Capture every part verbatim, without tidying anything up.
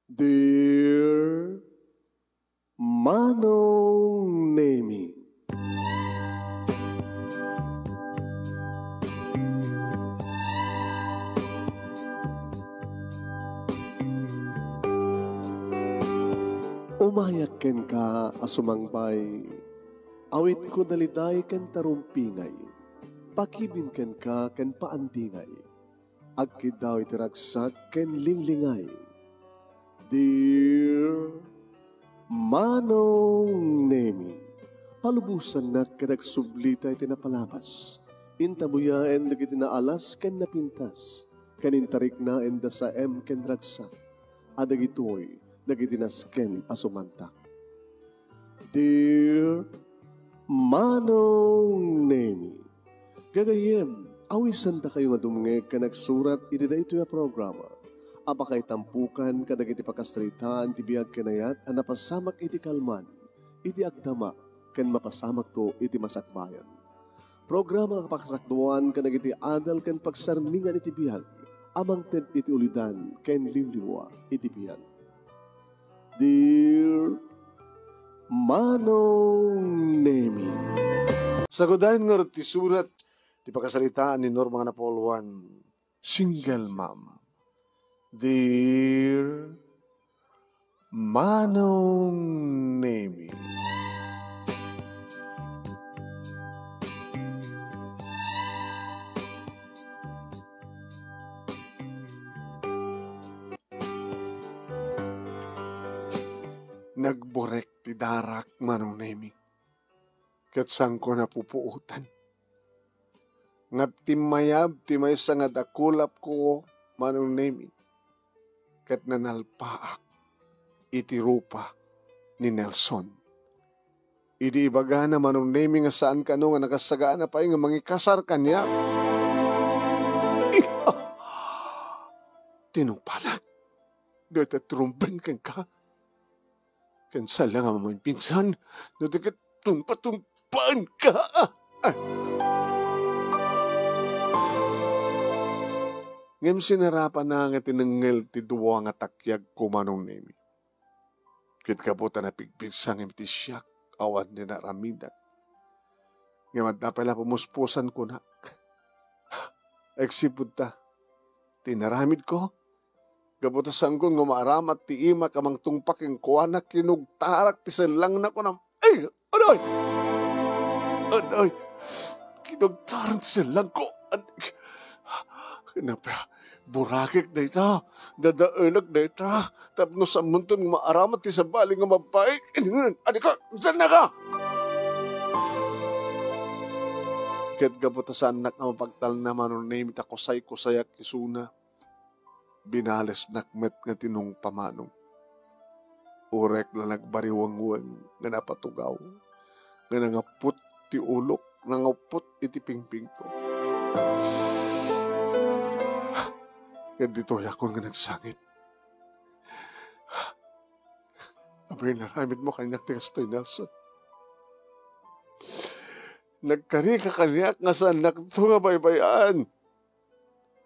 Dear Manong Nemi. Umayak kenka a sumangpay, awitko daliday ken tarumpingay, pakibin kenka ken paandingay. Agkiddaw iti ragsak ken linglingay. Dear Manong Nemi, palubosannak ket agsublita iti napalabas. Intabuyaen dagiti naalas ken napintas, ken intariknaen da saem ken ragsak, a dagitoy dagiti nasken a sumantak. Dear Manong Nemi, gagayyem, awisandakayo nga dumngeg ken agsurat iti daytoy a programa a pakaitampokan kadagiti pakasaritaan ti biag ken ayat a napasamak iti kalman, iti agdama, ken mapasamakto iti masakbayan. Programa a pakasakduan kadagiti adal ken pagsarmingan iti biag a mangted iti ulidan ken liwliwa iti biag. Dear Manong Nemi. Sagudayen ngarud ti surat ti pakasaritaan ni Norma nga napauloan, single mom. Dear Manong Nemi. Nagburek ti darak, Manong Nemi, ket saanko napupuotan. Ngem timmayab ti maysa nga dakulapko, Manong Nemi, ket nanalpaak iti rupa ni Nelson. Idi ibagana, Manong Nemi, nga saan kano nga nakasagana pay nga mangikasar kaniak, i-, ah! Tinupanak dayta ti rumbeng kenka. Ken saan la nga maminsan, no di ket tumpa-tumpaenka. Ah! Ngem sinarapanna nga tinengngel ti dua nga takyagko, Manong Nemi. Ket gapu ta napigpigsa ngem ti siak, awan ti naaramidak. Ngem adda pay la pumuspusan kunak. Agsipud ta, ti inaramidko, gapu ta saanko nga maaramat ti imak a mangtungpa kenkuana, kinugtarak ti sellangna, kunam, ay, aday! Aday! Kinugtarak ti sellangko. Ad-, kinapya, burakek dayta, dadaelek dayta, tapno saanmonto nga maaramat ti sabali nga mabbaik. Adika, saan ka? Ket gapu ta saannak a mapagtalna, Manong Nemi, ta kusay-kusayak isuna. Binalesnak met nga tinungpa, Manong. Urek la nagbariwengweng nga napatugaw, nga nangapput ti ulok, nangapput iti pingpingko. Ket ditoyakon nga nagsangit. Apay, inaramidmo kaniak ti kastoy, Nelson? Nagkarika kaniak nga saannakto nga baybay-an.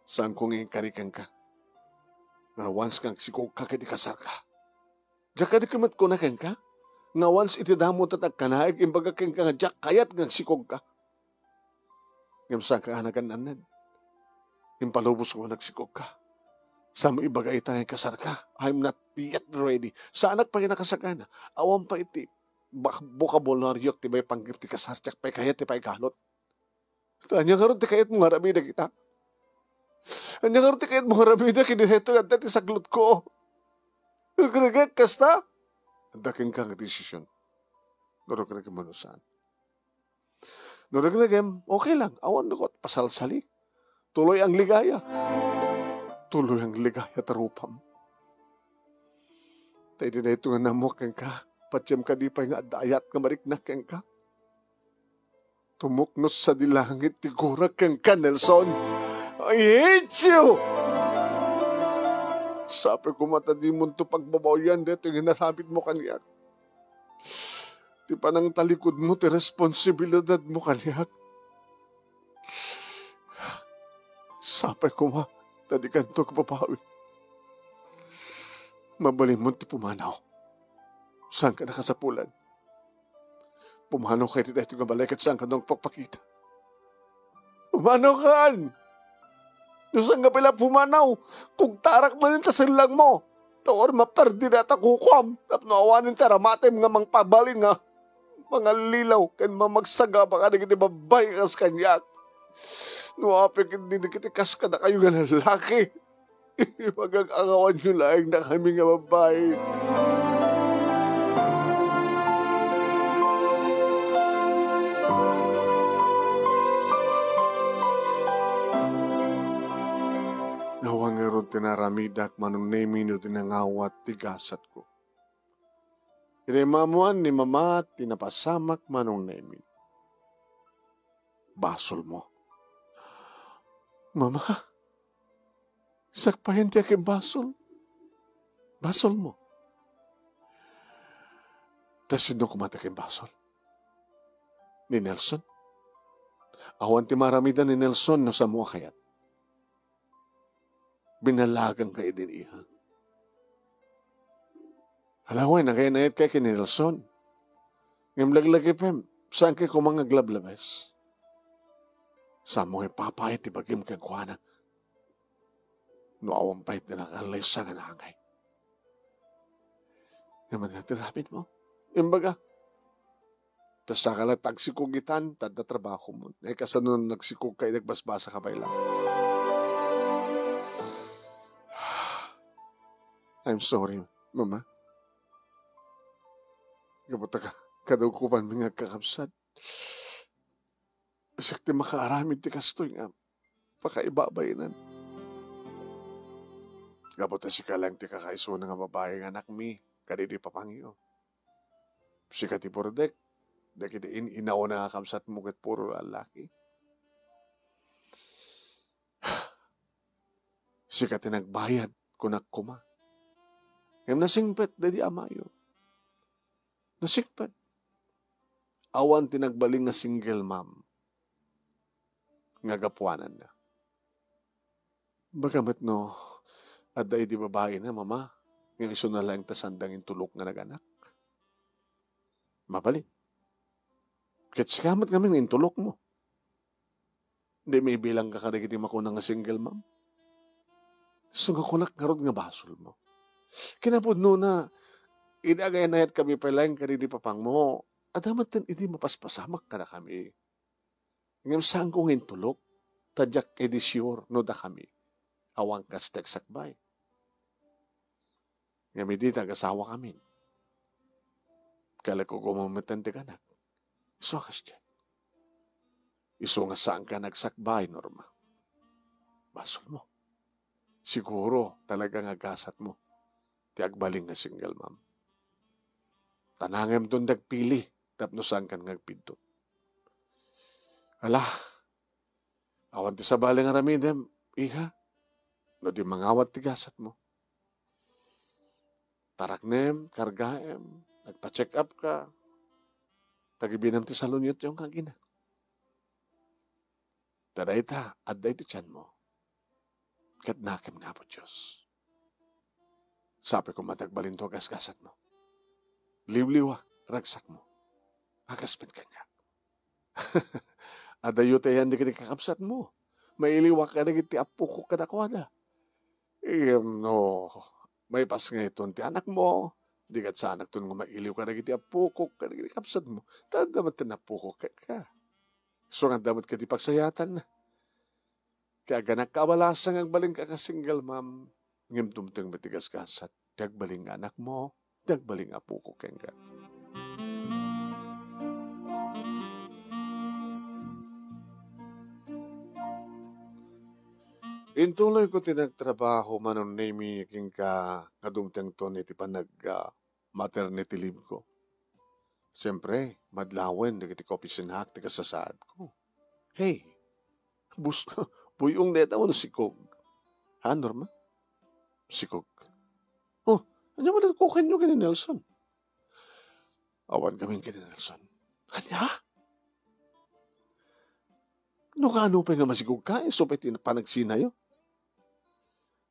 Saanko nga inkari kenka nga once nga agsikogka ket ikasarka. Diak kadi met kuna kenka nga once iti damo ta agkanaek, imbagak kenka nga diak kayat nga agsikogka. Ngem saanka nga nagan-annad. Impalubos ko nga agsikogka. Saanmo ibaga ita nga ikasarka. I'm not yet ready. Saanak pay nakasagana. Awan pay iti bak-, bokabulariok ti maipanggep ti kasar, diak pay kayat ti paigalot. Ta ania ngarud ti kayatmo nga aramidek ita? Ania ngarud ti kayatmo nga aramidek idi daytoy adda ti saglutko? Regregek kasta? Adda kenka nga desisyon. No regregem wenno saan. No regregem, okay lang. Awan, nukot, pasalsali. Tuloy ang ligaya. Tuloy ang ligaya ta rupam. Ta idi daytoy nga naammoak kenka, patiem kadi pay nga adda ayat nga mariknak kenka. Tumuknos sadi langit ti gurak kenka, Nelson. I hate you! Sapay koma ta dimonto pagbabawian daytoy nga inaramidmo kaniak. Ti panangtalikudmo ti responsibilidadmo kaniak. Sapay koma ta dikanto agbabawi. Mabalinmo ti pumanaw. Saanka nakasapulan. Pumanaw ka iti daytoy nga balay ket saanka agpakpakita. Pumanaw kan! No saan nga pay la pumanaw, kugtarak manen ta sellangmo. Ta uray maperdida ta kukuam tapno awanen ti aramatem nga mangpabalin nga mangallilaw ken mamagsagaba kadagiti babbai a kas kaniak. No apay ketdi dagiti kas kadakayo nga lallaki, ipagag-angawanyo laeng dakami nga babbai. Awan ngarud ti naaramidak, Manong Nemy, no di nangawat ti gasatko. Idi maammoan ni Mama ti napasamak, Manong Nemy. Basolmo. Mama, sakbayan ti agimbasol. Basolmo. Ta sino koma ti agimbasol? Ni Nelson? Awan ti maaramidan ni Nelson no saanmo a kayat. Binallaganka idin, iha. Ala wen, agay-anayatkayo ken ni Nelson. Ngem laglagipem, saankayo koma nga aglablabes. Saanmo nga ipapay ti bagim kenkuana no awan pay ti nakalaysa nga naangay. Ngem ania ti aramidmo? Imbaga, ta saka la ti agsikog itan, ta adda trabahom. Ay, kasano nagsikogka idi agbasbasaka pay la? I'm sorry, Mama. Gapu ta ka-, kadaukopanmi nga agkakabsat. Siak ti makaaramid ti kastoy nga pakaibabain. Gapu ta sika laeng ti kakaisuna nga babai nga anakmi kadagiti papangyo. Sika ti purdek dagiti in-inauna nga kabsatmo ket puro lallaki. Sika ti nagbayad, kunak koma. Ngem nasingpet daydi amayo. Nasingpet. Awan ti nagbalin nga single mom nga gapuananna. Baka met no adda idi babaina, Mama, nga isuna laeng ta saanda nga intulok nga naganak. Mabalin. Ket sika met ngamin nga intulokmo. Di maibilangka kadagiti makuna nga single mom? Isu nga kunak ngarud nga basolmo. Kinapudnona, idi agay-anayatkami pay laeng kadagiti papangmo, adda metten idi mapaspasamak kadakami. Ngem saanko nga intulok, ta diak idi sure no dakami awan kas ti agsakbay. Ngem idi nagasawa kamin, kaleko koma metten ti kanak. Isu a kasdiay. Isu nga saanka nga agsakbay, Norma. Basolmo. Siguro talaga nga gasatmo ti agbalin nga single mom. Ta nangemton ti agpili tapno saankan nga agpidto. Ala, awan ti sabali nga aramidem, iha, no di mangawat ti gasatmo. Taraknem, kargaem, agpa-check up ka. Tagibinem ti salungetyo nga agina. Ta dayta, adda iti tianmo. Ket nakem nga Apo Dios. Sapay koma ti agbalinto a gasgasatmo. Liwliwa, ragsakmo. Agaspen kaniak. Adayo ti ayan dagiti kakabsatmo. Mailiwak kadagiti appokok kadakuada. Ngem no, maipas nga iton ti anakmo, di ket saanakton nga mailiw kadagiti appokok, kadagiti kabsatmo. Ta adda met ti appokok kenka. Isu nga adda met kadi pagsayaatanna. Ket aganakka a malasa nga agbalinka nga single mom, ngem dumteng met ti gasgasat ti agbalin nga anakmo, ti agbalin nga appokok kenka. Intuloyko ti nagtrabaho, Manong Nemy, kenka nga dumtengton iti panag-, ah, maternity leave ko. Siyempre, madlawen dagiti kaopisinaak ti kasasaadko. Hey, bus-, buy-ong dayta wenno sikog? Ha, Norma? Sikog. Oh, ania met ti kukaenyo ken ni Nelson? Awan kami ken ni Nelson. Ania? No kaano pay nga masikogka, isu pay ti panagsinayo.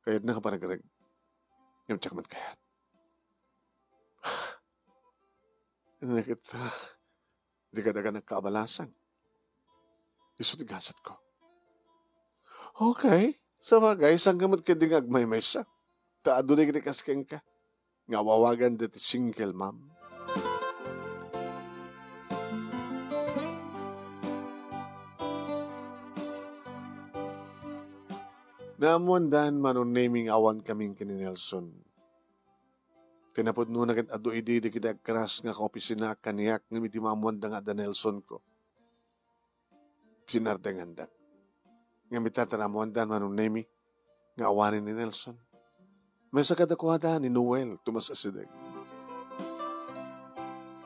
Kayatna nga panagreg. Ngem diak met kayat. Nakita, di ka daga nagkaabalasang. Isu ti gasatko. Okay. Sabagay, saan ka met kadi nga agmaymaysa? Ta adu dagiti kas kenka nga awawagan dati single mom. Naammoandan Manong Nemy nga awan kami ken ni Nelson. Ti napudnona ket adu idi dagiti agkaras nga kaopisina kaniak ngem idi maammoanda nga adda Nelson ko, sinardengandak. Ngem ita ta naammoandan Manong Nemy nga awanen ni Nelson, maysa kadakuada ni Noel Tomas Asideg.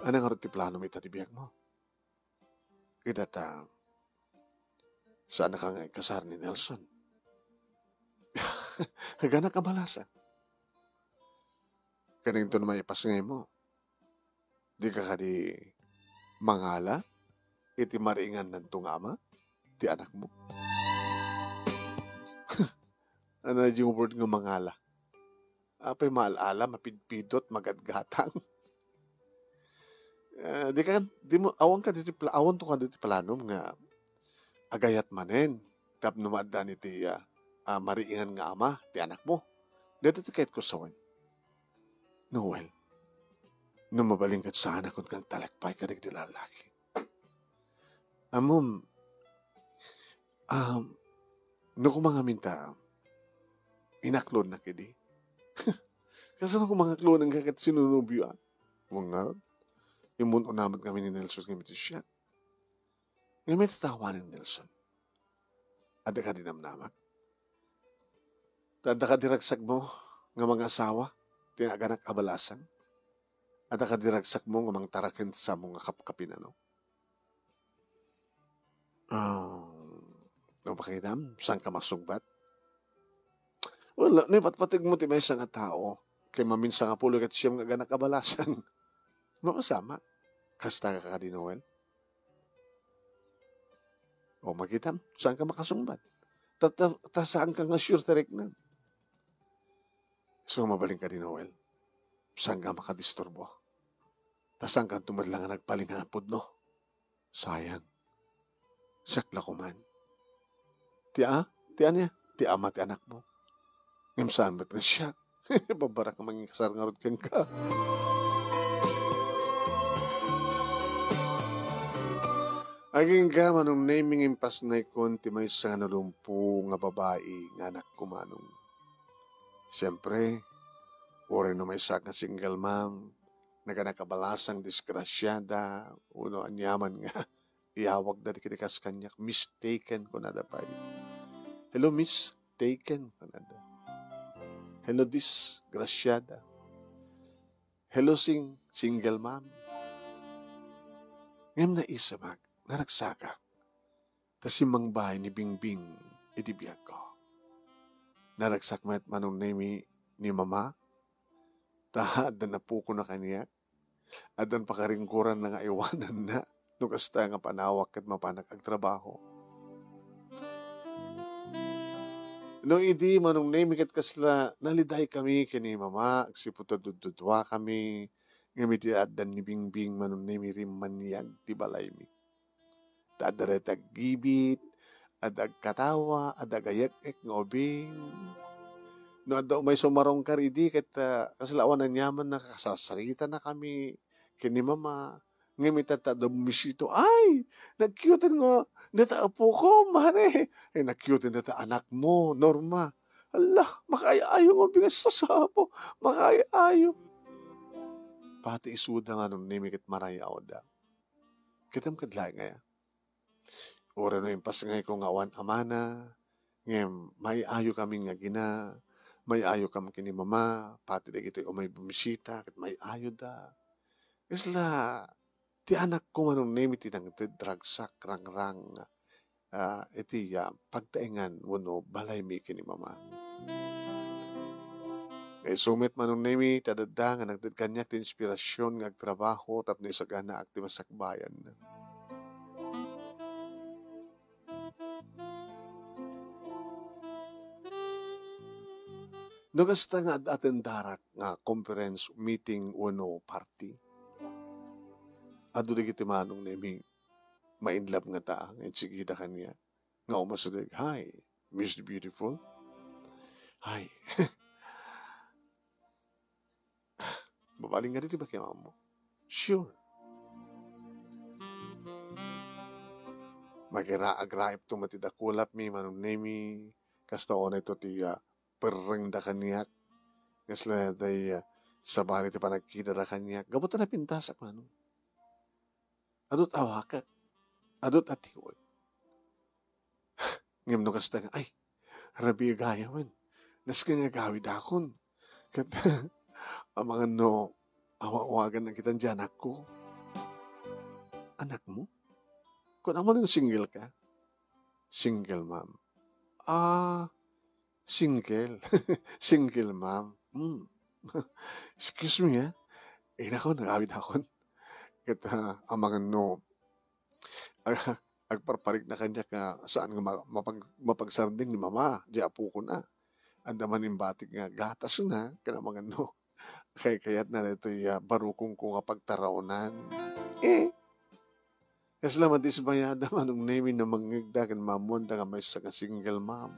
Ania ngarud ti planom ita ti biagmo? Ita ta, saanka nga ikasar ni Nelson? Agana kabalasa. Kaninto no maipasngaymo? Di ka kadi mangala iti mariingannanto nga ama ti anakmo? Ano na di mo nga mangala? Apay maal-ala, mapidpidot, magadgatang. Eh, di ka, di mo, awan ka diti pla-, awan to ka diti planom nga agayat manen tapno maaddan iti, ah, ah, mariingan nga ama ti anakmo. Dayta ti kayatko sawen. Noel, no mabalin ket saan a kung kang talakpay kadagiti lalaki. Ammom, um, no kumangamin ta, inaklonnak idi. Kasano kung mangaklonen ka ket sinunobyo, ah? Wen ngarud, immun-una met ngamin ni Nelson ngem iti siak. Ngem iti tawanen Nelson. Adda kadi namnamak? Ta adda kadi ragsakmo nga mangasawa ti aganak a balasang? Adda kadi ragsakmo nga mangtaraken ti samo nga kapkapinano? Ah, no makitam, saan ka masungbat? Wala, no ipatpategmo ti maysa nga tao, ket maminsa nga pulo ket siem nga aganak a balasang. Mapasama. Kasta ka kadi Noel? O, makitam, saan ka makasungbat? Ta, ta, ta saan ka nga sure ti riknam? So, mabalin kadi Noel, saan ka makadisturbo? Ta saan ka tumadla nga nagpalingan a pudno? Sayang. Siak la koman. Ti a-, ti ania? Ti ama ti anakmo. Ngem saan met nga siak? Babbarak nga manginkasar ngarud kenka. Agingga, Manong Nemy, nga impasnaykon ti maysa nga nalumpo nga babai nga anakko, Manong. Siempre, uray no maysaak nga single mom, nagana kabalasang disgrasiada, wenno aniaman nga iyawagda dagiti kas kaniak, Miss Taken, kunada pay. Hello, Miss Taken, kunada. Hello, disgrasiada. Hello, sing-, single mom. Ngem naisemak, naragsakak. Ta simmangbaay ni Bingbing iti biagko. Naragsak met Manong Nemy ni Mama, ta addan apokona kaniak, addan pakaringgoranna nga aywananna no kasta nga panawak ket mapanak agtrabaho. No idi Manong Nemy ket kasla naliday kami ken ni Mama, agsipud ta dudduduakami, ngem iti addan ni Bingbing Manong Nemy rimmaniag ti balaymi. Ta adda dayta aggibit, adda agkatawa, adda agayek-ek nga ubing. No adda umay sumarungkar idi ket, ah, kasla awan aniaman nakakasasritanakami ken ni Mama. Ngem ita ta adda bumisita, "Ay, nagkiyoten nga dayta apoko, mare. Ay, nagkiyoten dayta anakmo, Norma. Ala, makaay-ayo nga ubing a sasabo, makaay-ayo." Pati isuda nga Manong Nemy ket maray-awda. Kitam kad laeng aya? Uray no impasngayko nga awan amana, ngem may-ayo kami nga agina, may-ayo kam ken ni Mama, pati dagitoy umay bumisita, ket may-ayoda. Kasla, ti anakko Manong Nemy ti nangted ragsak rangrang, ah, iti, ah, pagtaengan wenno balaymi ken ni Mama. Nga isu met Manong Nemy, ti adda nga nangted kaniak ti inspirasyon nga agtrabaho tapno isaganaak ti masakbayan. No kasta nga ad-atendarak nga conference, meeting, wenno party, Adu dagiti Manong Nemi, ma-in love ngata, nga insigida kaniak. Nga umasideg, "Hi, Miss Beautiful." Hi. Mabalin nga di ti pakiammo. Sure. Makira-, agraipto met ti dakulapmi, Manong Nemi. Kasta unay to ti, ah, perrengda kaniak. Kasla dayta, ah, sabali ti panagkitana kaniak. Gapu ta napintasak, Manong. Adu ti awakek. Adu ti atiwek. Ngem no kasta nga, ay, rabii gayamen. Nasken nga agawidakon. Ket, amangan no awa-awagan na kita ti anakko. Anakmo? Kunam no single ka? Single, ma'am. Ah, single. Single, ma'am. Hmm. Excuse me, ah. Inakon, agawidakon. Ket, ah, amangan no, ag-, agparparikna kaniak nga saan nga ma-, mapag-, mapagsardeng ni Mama, di apokona. Adda man imbatik nga gatasna, ken amangan no kaykayatna daytoy, ah, barukongko nga pagtaraonan. Eh, kasla madismayada, Manong Nemi, no mangngegda ken maammoanda nga maysa nga single mom.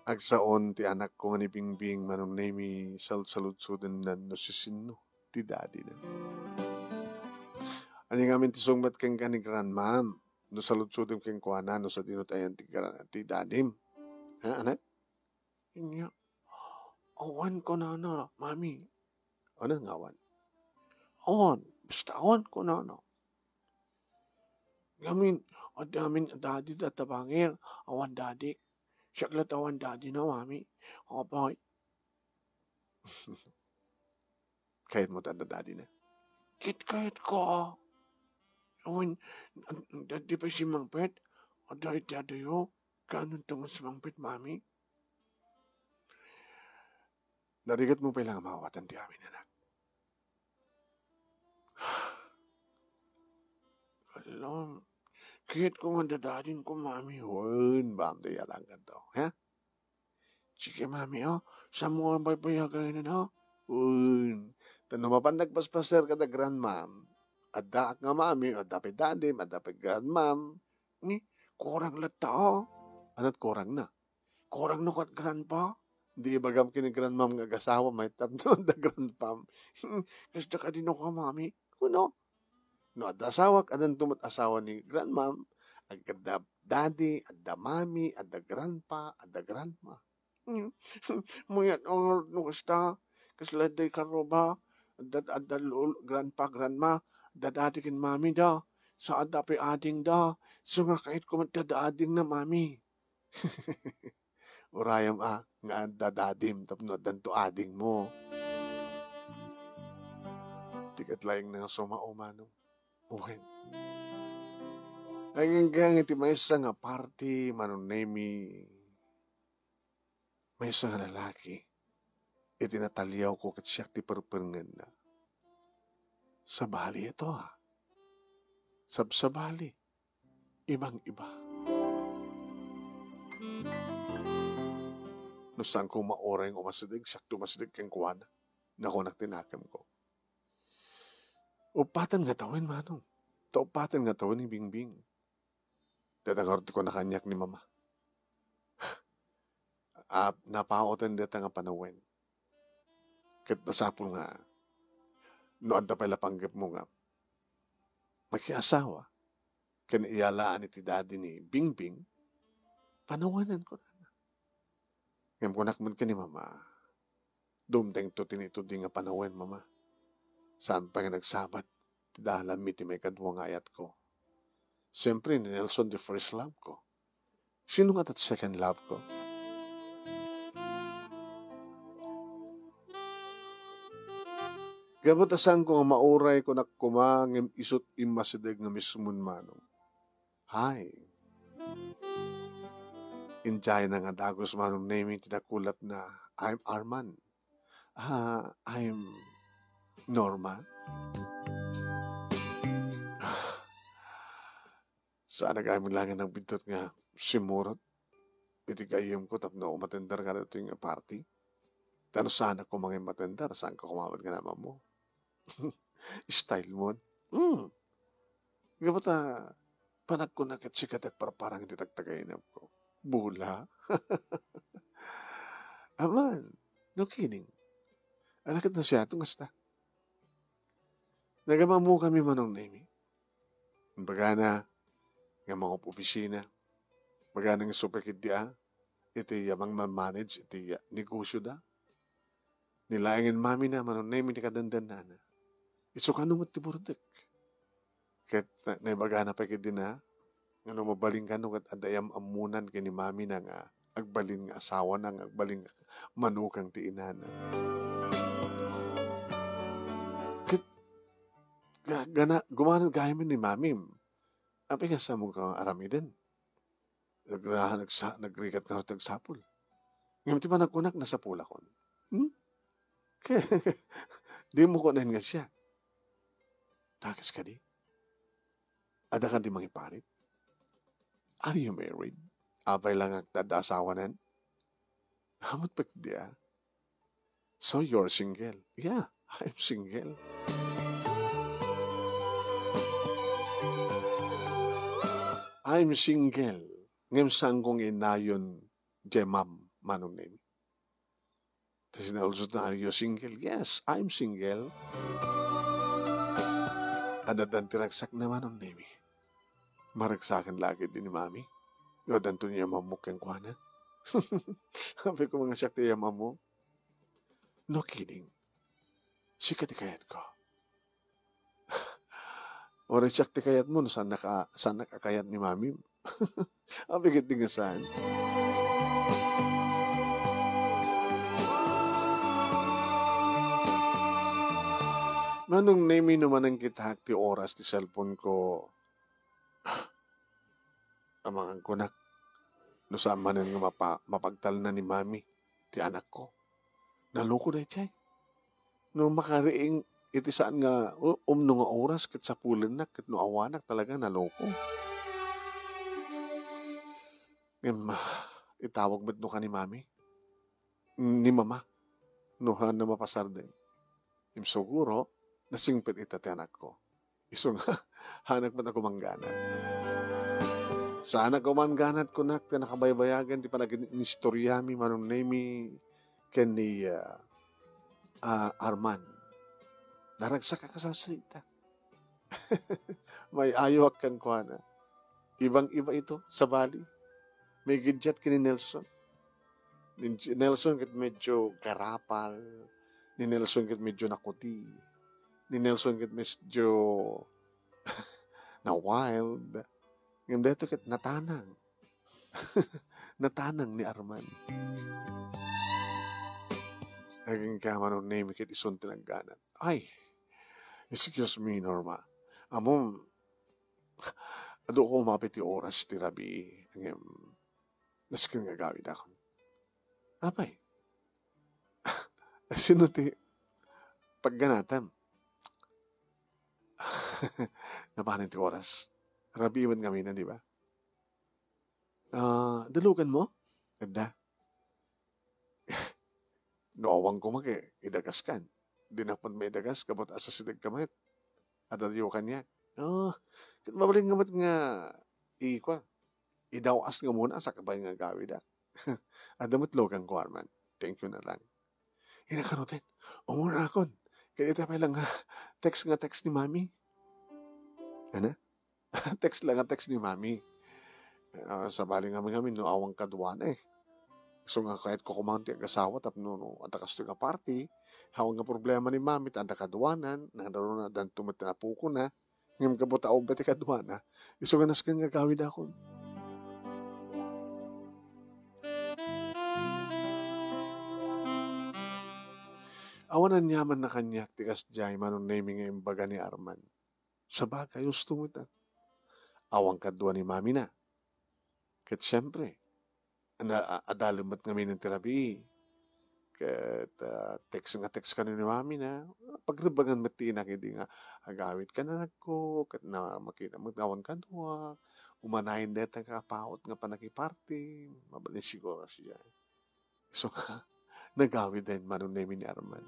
Agsaon ti anakko nga ni Bingbing, Manong Nemi, saludsaludsodennami no sisinno ti daddyna. Ania ngamin ti sungbat kenka ni Grandmam? No saludsodem kenkuana no sadino ti ayan ti gran-, ti daddyem. Ha, anak? Ania? Awan kunana, Mami. Ano nga awan? Awan. Basta awan kunana. Ngamin, adda amin daddy, tatabangir. Awan daddy. Siak latta awan daddyna, Mami. Apay. Kayatmo ti adda daddyna? Ket kayatko. Awan, adda pay simmangpet? Adda iti adayo? Kaanonto nga simmangpet, Mami? Narigatmo pay la nga maawatan ti amin, anak. Alam, kayatko nga adda daddyko, Mami. Wen, bam, ti yalangan to, ha? Sige, Mami, oh. Saanmo nga baybayagan, oh. Wen. Ta no mapan nagpaspaser kada Grandmam, addaak nga Mami, adda pay Daddym, adda pay Grandmam. Ni, kurang latta, oh. Anat kurang na? Kurang no kat Grandpa? Di ibagam ken ni Grandmam nga agasawa, may tapno adda Grandpam. Kasta kadi no ka, Mami? Kuno? No adda asawak, addanto met asawa ni Grandmam, ag-, adda daddy, adda mami, adda grandpa, adda grandma. Hmm. Mayat a ngarud no kasta, kasla adda ikaruba, adda, adda lolo, grandpa, grandma, adda daddy ken mami da, sa adda pay ading da, so nga kayatko met ti adda ading na, Mami. Urayam a nga adda daddym tapno addanto adingmo. Ti ket laeng na nga sumao, Manong. Wen. Ay, nganggang iti maysa nga party, Manong Nemi. Maysa nga lalaki. Iti nataliawko ket siak ti perperngenna. Sabali ito, ah. Sabsabali. Ibang-iba. No saanko mauray nga umasideg, siak ti umasideg kenkuana. Nakunak ti nakemko. Uppaten nga tawen, Manong. Ta uppaten nga tawen ni Bingbing. Dayta ngarud ti kuna kaniak ni Mama. Ah, napauten dayta nga panawen. Ket masapul nga no adda pay la panggepmo nga makiasawa ken iyalaan iti daddy ni Bingbing, panawenan kunana. Ngem kunak met ken ni Mama, dumtengto ti nitudi nga panawen, Mama. Saan pay nga nagsabat ti dalanmi ti maikadua nga ayatko. Siempre, ni Nelson ti first love ko. Sino nga ti second love ko? Gapu ta saanko nga mauray, kunak koma, ngem isut' immasideg nga mismon, Manong. Hi. Idiayna nga dagus, Manong Nemi, ti nakulapna, "I'm Arman." "Ah, I'm Norma." Saanak amin la nga nagbiddut nga simmurot iti gayyemko tapno umatender kadatoy nga party. Ta no saanak koma nga immatendar, saanka koma met nga naammo. Style mo. Hmm. Ngem ta, panagkunak ket sika ti agparparang iti tagtagainepko. Bula. Aman, no kidding. Ala ket no siya, tungasta. Nagam-ammokami, Manong Nemi. Imbagana nga mangup-opisina. Imbagana nga isu pay ketdi a, iti, ah, mangman-manage iti, ah, negosyoda. Ni laengen mamina, Manong Nemi, ni kadendennana. Isu kano met ti burdek. Ket na-, naibagana pay ketdi a, nga no mabalin kano ket adda am-ammonan ken ni mamina nga agbalin nga asawana, nga agbalin nga manukang ti inana. Ket ga-, gana-, gumanat gayam ni mamim. Apay nga saanmo nga aramiden? Nagra-, nagsa-, nagrigat nga ti agsapul. Ngem ti panagkunak, nasapulakon. Hmm? Dimo kunen nga siak. Takis kadi? Adda kadi mangiparit? Are you married? Apay la nga adda asawanan? Ammot pay ketdi a. So you're single? Yeah, I'm single. I'm single. Ngem saanko nga inayon diay ma'am, Manong Nemi. Ta sinaludsodna, "Are you single?" "Yes, I'm single." Addan ti ragsakna, Manong Nemi. Maragsakan la ketdi ni Mami. No addanto ni amammo kenkuana. Apay koma nga siak ti amammo? No kidding. Sika ti kayatko. Uray siak ti kayatmo, no saannak a, saannak a kayat ni Mami. Apay ketdi nga saan? Manong Nemi, no manangkitak ti oras ti cellphone ko, amangan kunak. No saan manen nga mapa-, mapagtalna ni Mami ti anakko. Naloko daydiay. No makariing iti saan nga u-, umno nga oras ket sapulennak ket no awanak talaga naloko. Ngem, ah, itawag met no ka ni Mami, ni Mama, no haanna mapasardeng. Ngem siguro, nasingpet ita ti anakko. Isu nga, haanak met a kumangganat. Saanak kumangganat, kunak, ti nakabaybayagan ti panagin-, inistoriami, Manong Nemi, ken ni, ah, ah, Arman. Naragsak a kasasita. May-ayoak kenkuana. Ibang-iba ito, sabali. Maigiddiat ken ni Nelson. Ni Nelson ket medyo garapal. Ni Nelson ket medyo nakuti. Ni Nelson ket medyo na-wild. Ngem daytoy ket natanang. Natanang ni Arman. Agingga, Manong Nemi, ket isun ti nagganat. Ay, excuse me, Norma. Ammom, adu ko umapit ti oras ti rabii, ngem nasken nga agawidakon. Apay? Sino ti pagganatam? Napanen ti oras. Rabii met ngamin, di ba? Ah, dalugan mo? Adda. No awan koma ket, idagaskan. Dinak met maidagas, gapu ta asasidegka met. Adda diyo kaniak. Oh, ket mabalin nga met nga, ikua, idaw-as nga muna, sakbay nga agawida. Adda met lugan ko, Arman. Thank you na lang. Ina kanutin, umurakon. Kaya ita pay lang nga text nga text ni Mami. Ano? Text lang nga text ni Mami. Ah, sabali ngamin-ngamin no awan kaduana eh. So nga kayat ko kumang ti agasawa tapno no, anta kastoy nga party, awan nga problema ni Mami, ta anta kaduanan, nang daron na danto met ti napukona, ngem gapu ta umba ti kaduana, isu nga nasken nga agawidakon. Awan aniaman na kaniak ti kasdiay, Manong Nemi, nga imbaga ni Arman. Sabagay, husto met a. Awan kadua ni Mami na. Ket siempre, na, a-, adalem met ngamin ti rabii. Ket, ah, text nga text kano ni Mami na, pagrebangan met ti inak idi nga agawid ka na nagko, ket na makita met awan kadua, umanayen dayta nga apaut nga panakiparty, mabalin siguro siya. So, nagawiden Manong Nemi ni Arman.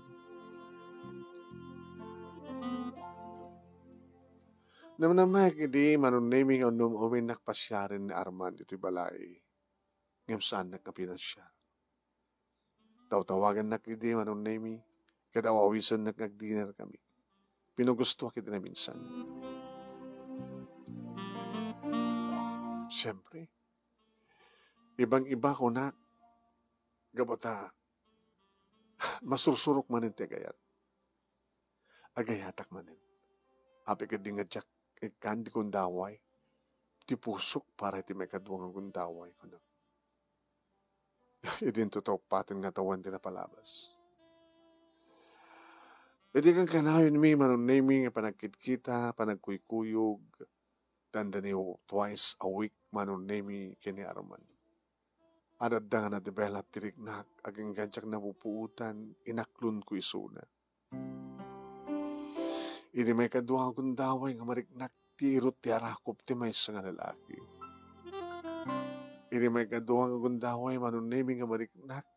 Namnamaek idi Manong Nemi nga um-, uminnak pasiaren ni Arman iti balay, ngem saannak nga pinasiar. Tawtawagannak idi Manong Nemi, ket aw-awisannak nga agdiner kami. Pinugustoak iti naminsan. Siempre, ibang-iba kunak, gapu ta masursurok manen ti agayat. Agayatak manen. Apay ket di nga diak ikkan ti gundaway ti pusok para iti maikadua nga gundaway, kunak. Idinto ta uppaten nga tawen ti napalabas. Idi kankanayonmi Manong Nemi nga panagkitkita, panagkuykuyog, dandani twice a week Manong Nemi ken ni Arman. Ad-adda nga na-develop ti riknak, agingga diak napupuotan, inaklonko isuna. Idi maikadua nga gundaway nga mariknak ti irut ti arakop ti maysa nga lalaki. Idi maikadua nga gundaway Manong Nemi nga mariknak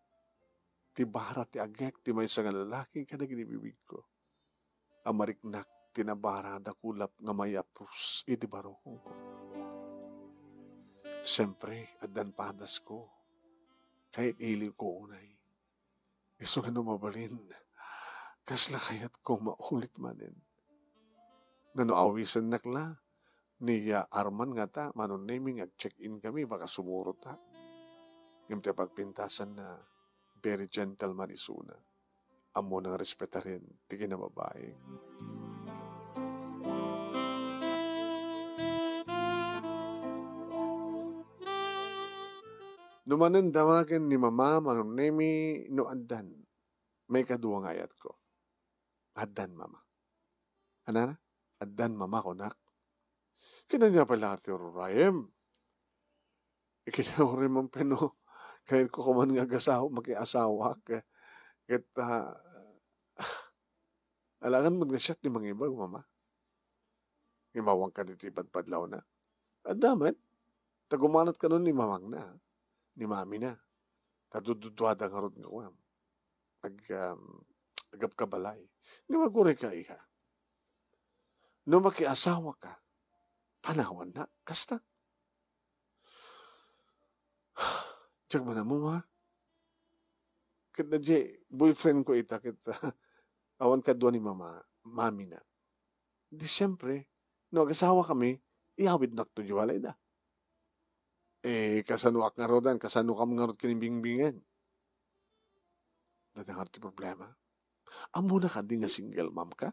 ti bara ti agek ti maysa nga lalaki kadagiti bibigko. A mariknak ti nabara a dakulap nga mayapus iti barukongko. Siempre, addan padasko. Kayat iliwko unay. Isu nga no mabalin, kasla kayatko maulit manen. Nga no awisennak la, ni, ah, Arman ngata, Manong Nemi nga ag-check-in kami, baka sumurot, ha? Ngem ti pagpintasanna, very gentleman isuna. Ammona nga respetaren ti kinababain. No manen damagen ni Mama, Manong Nemi, no addan, maikadua nga ayatko. Addan, Mama. Anana? Addan, Mama, kunak. Ket ania pay la ti ururayem? Ikinauri man pay no, kayatko koman nga agasawa, makiasawa, ket, ket, ah, alangan met nga siak ti mangibag, Mama. Imawanka ditoy padpadlawna. Adda met, ta gumanat kano ni mamangna, ni mamina. Ta dududuada ngarud nga kuam. Ag-, um, agapkabalay. Ngem aguray ka, iha. No makiasawa ka, panawanna, kasta. Diak man ammo, ma. Ket na di, boyfriend ko ita, ket, awan kadua ni mama, mamina. Di, siempre, no agasawa kami, iyawidnak to di balayda. Eh, kasanoak ngaruden, kasano kam ngarud ken ni Bingbingen? Dada ngarud ti problema. Ammona kadi nga single mom ka?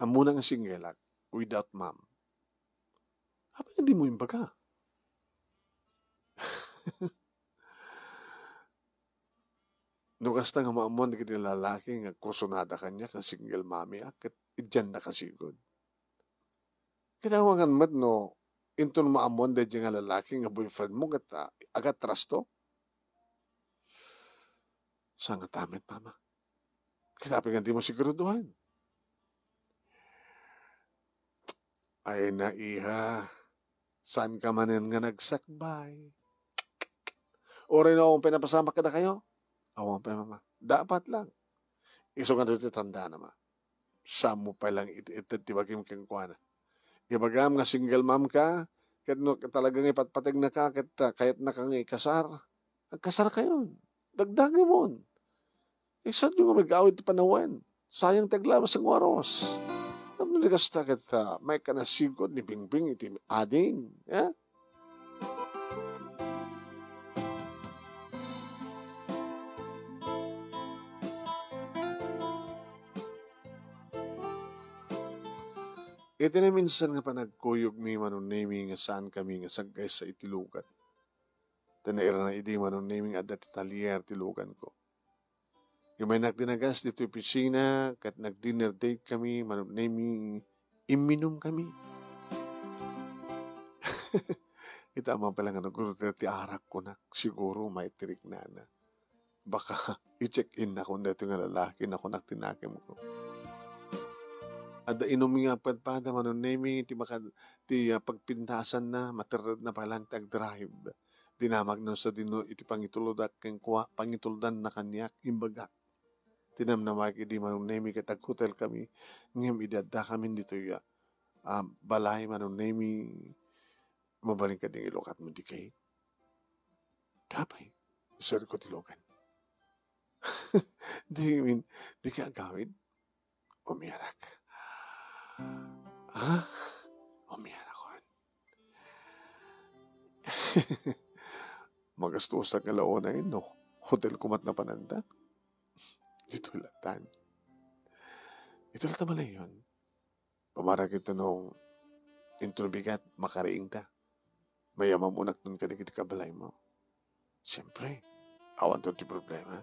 Ammona nga single ak, without mom. Apay nga dimo imbaga? No kasta nga maammoan dagiti lalaki nga kursunada kaniak nga single mommy ak, ket idianda kasigud. Ket awangan met no inton maammoan daydiay nga lalaki nga boyfriend mo ket, ah, agatrasto? Sangatamet, mama. Ket apay nga dimo siguraduan? Ay na, iha, saan ka manen nga nagsakbay? Uray no awan pay napasamak kadakayo? Awan pay, mama. Dapat lang. Isu nga ditoy tandaan, ama. Saanmo pay lang it-, ited ti bagim kenkuana. Ibagam nga single mom ka, ket no talaga nga ipatpategnaka, ket, ah, kayatnaka nga ikasar, agkasarkayon. Dagdagimon. Isadyo nga mag-awid ti panawen. Sayang ti aglabas nga oras. Tapno di kasta ket, ah, maikanasigud ni Bingbing iti ading, eh? Iti naminsan nga panagkuyog ni Mano Nemi nga saan kami nga sagkaysa iti lugan. Ta nairana idi Mano Nemi nga adda ti talier ti luganko. Imaynak dinagas ditoy opisina, ket nag-dinner date kami, Mano Nemi, imminum kami. Ita man pala nga nag-order ti arak, kunak, siguro may tiriknana. Baka i-check-in nakon daytoy nga lalaki, nakunak ti nakemko. Adda inum nga padpada, Mano Nemi, ti maka-, ti, ah, pagpintasanna, materredna pay lang ti agdrive. dinamagna sadino iti pangitulodda kenkua-, pangituldanna kaniak, imbagak. Tinamnamaek idi Manong Nemi ket aghotelkami, ngem idi addakamin ditoy a, a balay, Manong Nemi, mabalin kadi nga ilukatmo di gate? Apay, sir ko ti logan. Di, min, di ka agawid? Umianak. Ha? Umianak kon. Magastusak nga launay, no? Hotel ko met napananda. Dito latan. Ito lata balayon. Pamara kito no inton bigat, makariingta. Mayamam unakton kadagiti kabalaymo. Siyempre, awanton ti problema.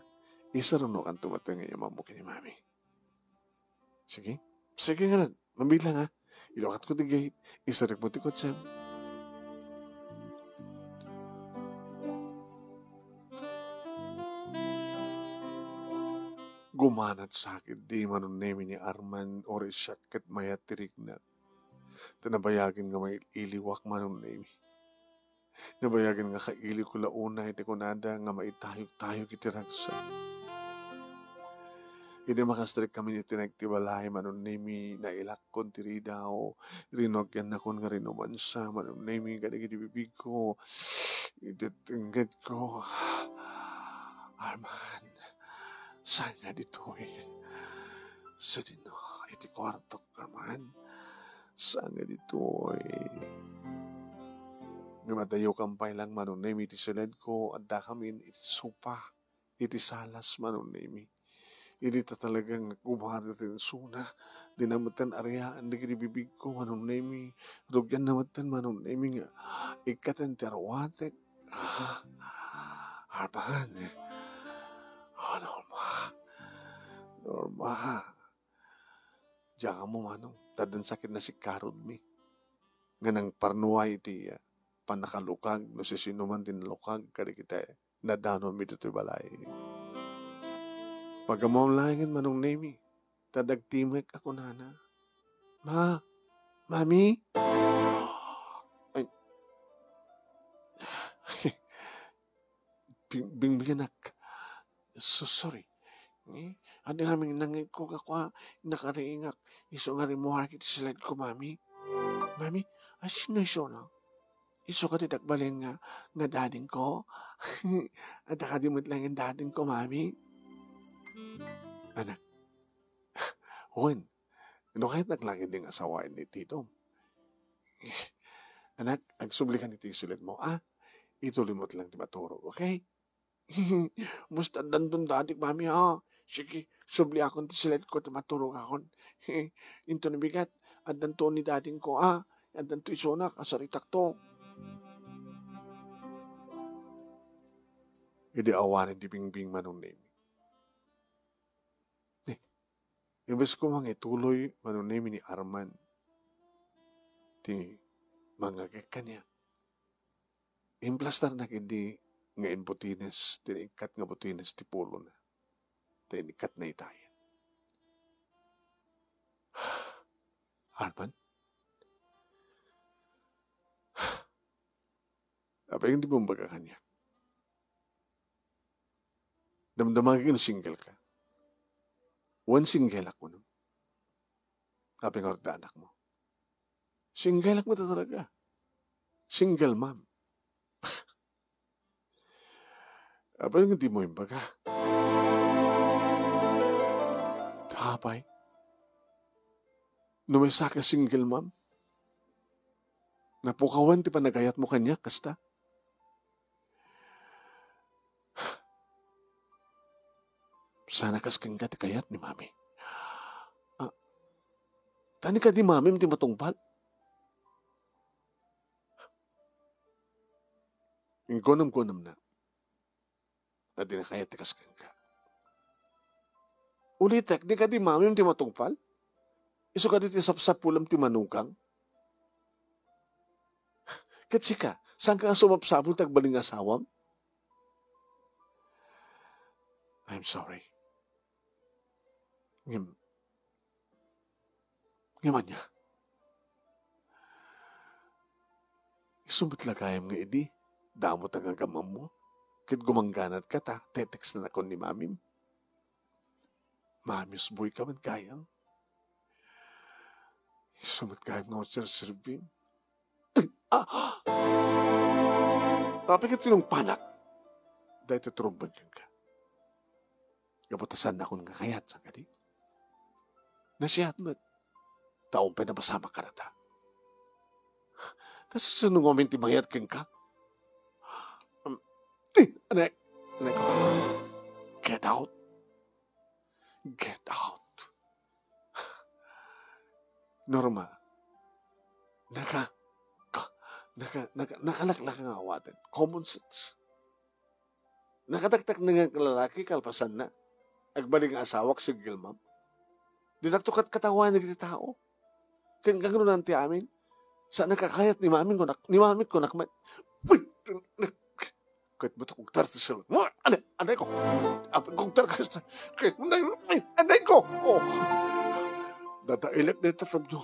Isarunokanto met nga iyamammo ken ni Mami. Sige? Sige nga, mabilang, ha? Ilukatko ti gate, isarikmo ti kotsem. Gumanat sakit di Manong Nemi ni Arman, uray siak ket mayat ti rikna. Ta nabayagen nga mail-iliwak, Manong Nemi. Nabayagen nga kailiwko la unay ti kunada nga maitayog-tayog iti ragsak. Idi makastrekkami iti nagtibalay, Manong Nemi, nailakkon ti ridaw. Rinuagiannakon nga rinumansa, Manong Nemi, kadagiti bibigko, iti tenggedko. Arman, saan nga ditoy? Sadino iti kuartok, Arman? Saan nga ditoy? Ngem adda yokan pay lang, Manong Nemi, iti siledko, addakamin iti sopa, iti salas, Manong Nemi. Idi ta talaga nga kumari ti insuna, dina metten ariaen dagiti bibigko, Manong Nemi. Rugianna metten, Manong Nemi, nga ikkaten ti aruatek. Ah, Arman. Oh, Norma. Norma. Diak ammo, Manong, ta addan sakit nasikkarudmi nga nangparnuay iti, ah, pannakalukag no sisinoman ti nalukag kadagiti nadanonmi ditoy balay. Pagammom laengen, Manong Nemi, ta dagtimek a kunana, "Ma, Mami?" Ay. Bing-, bingbinganak. So, sorry. Eh, adi ngamin nangikko ka kwa, nakariingak. Isu nga rimmuar iti siledko, Mami. Mami, asino isuna? Isu kadi ti agbalin nga, nga dadingko? Adda kadi met laeng dadingko, Mami? Anak. Wen, no kayat naglaeng ding asawaen ni Tito. Anak, agsublikan iti siledmo, ah? Ituloy mo lang ti maturog, okay? Basta addanton dadik, Mami, ha? Sige, subliakon ti siledko ti maturogakon. Inton bigat, addanto ni dadingko, ha? Addanto isunak, asaritakto. Idi awanen ti bingbing Manong Nemi. Ni, imbes ko mangituloy, Manong Nemi, ni Arman ti mangngegek kaniak. Implastarnak idi nga inbutines ti naikkat nga butines ti pulona, ta inikkatna itayen. Arman? Apay nga di mo imbaga kaniak? Damdamagek no single ka. Wen, single-ak kuno. Apay nga adda anakmo? Single-ak met talaga. Single mom. Apay nga di mo imbaga? Apay, no maysa ka single mom, napukawan ti panagayatmo kaniak, kasta? Sana kas kenka ti kayat ni Mami. Ah, tani kadi Mami ti matungpal? Inggunem-gunemna a di na kayat ti kas kenka. Ulitek, di kadi Mami ti matungpal? Isu kadi ti sapsapulem ti manugang? Ket sika, saanka nga sumapsapul ti agbalin nga asawam? I'm sorry. Ngem, ngem ania? Isu met la gayam nga idi, Damo ta nga agamammo. Ket gumangganatka ta text-nakon ni mamim. Mami, usboyka met gayam. Isu met gayam nga agserserbim. Ah! Apay ket tinungpanak daytoy turumbeng kenka? Gapu ta saannakon nga kayat, saan kadi? Nasiat met. Ta awan pay napasamak kadata. Ta sino ngamin ti mayat kenka? Um, ti, anay, anay ko. Get out. Get out. Norma, naka, ka, naka, naka, nakalaklaka nga awaten. Common sense. Nakataktak na nga lalaki kalpasanna. Agbali nga asawak, single mom. Ditak to kat-, katawanan dagiti tao. Ken kangrunan ti amin. Sa nakakayat ni maming kunak, ni maming kunak met. Uy! Ket ba't kugtar ti sir? Mo, anay, anay ko. Apay kugtar ka sa, ket, anay, anay ko. Oh. Dadailek na itatabyo.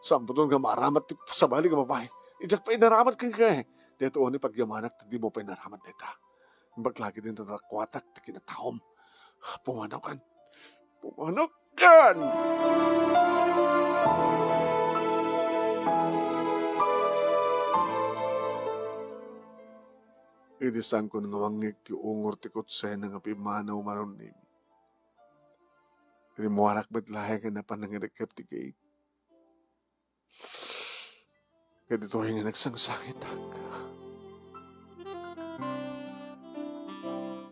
Sambuton nga maaramat ti sabali nga babae. Idiak pay inaramat kenka, eh. Daytoy ni pagyamanak ta dimo pay inaramat dayta. Imbag lagi din tatakuatak ti kinataom. Pumanaw kan. Pumanaw kan! Idi saankon nga mangngeg ti ungor ti kutsena nga pimmanaw, Manonem, rimmuarak met laeng nga napan nangirekkep ti gate. Kaditoy nga nagsangsangitak.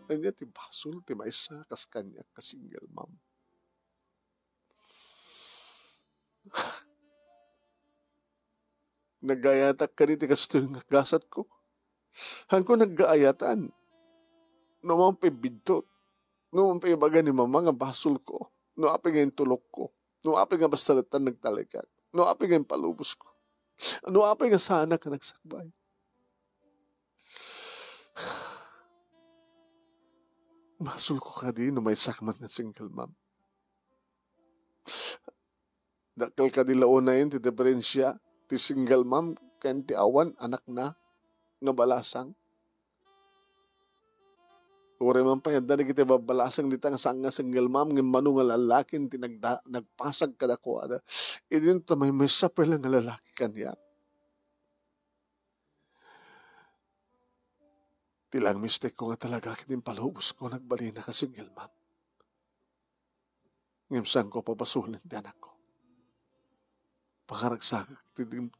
Ania ti basol ti maysa kas kaniak nga single mom? Nagaayatak kadi ti kastoy nga gasatko? Haanko nagaayatan. No man pay biddut, no man pay ibaga ni mama nga basolko, no apay nga intulokko, no apay nga basta latta nagtalekak, no apay nga impalubosko, no apay nga saanak nga nagsakbay. Basolko kadi no maysak man nga single mom? Dakkel kadi la unayen ti diferensia ti single mom ken ti awan anakna nga balasang? Uray man pay adda dagiti babbalasang dita nga saan nga single mom ngem mano nga lallaki ti nagda-, nagpasag kadakuada, idinto ta maymaysa pay la nga lalaki kaniak. Ti langmistekko nga talaga ket impalubosko nagbalina nga single mom. Ngem saanko pabasolen ti anakko. Pakaragsakak ti dim-,